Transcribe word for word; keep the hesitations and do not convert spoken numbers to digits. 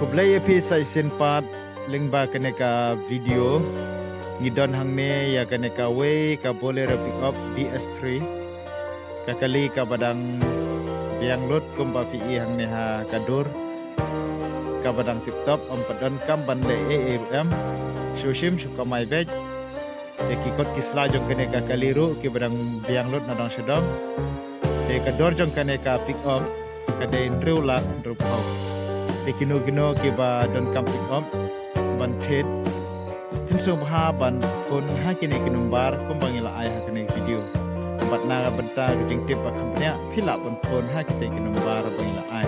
Khublei ïa phi sa shisien pat lyngba kane ka video. Ngi don hangne ïa kane kawei ka Bolero pickup B S three. Ka kali kaba dang biang lut kumba phi i hangne ha ka dur. Kaba dang tip top, ym pat donkam ban leh ei ei ruh em. Shu shim shu kamai beit. Te ki kot ki sla jong kane ka kali ruh kiba dang biang lut na dong sha dong. Te ka dor jong kane ka pickup ka dei hynriew lak hynriew phew. Te kino kino kiba donkam pickup ban thied, phin sngewbha ban phone ha kine ki number kumba ngi la ai ha kane ka video. Bad na ka bynta ka jingtip ba kham bniah, phi lah ban phone ha kite ki number ba ngi la ai.